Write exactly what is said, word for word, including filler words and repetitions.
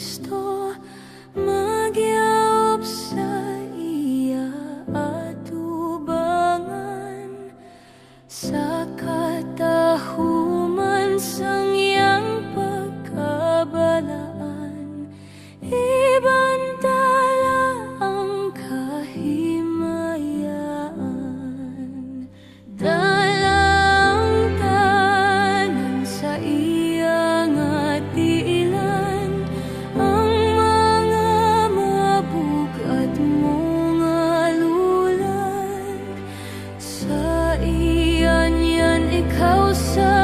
Kristo, magyaup sa iya atubangan, sa katahuman sang iyang pagkabalaan, ibantala ang kahimayaan. Dala ang tanan sa iya nga tiilan, ang mga mabug-at mo nga lulad. Sa iyan yan ikaw sa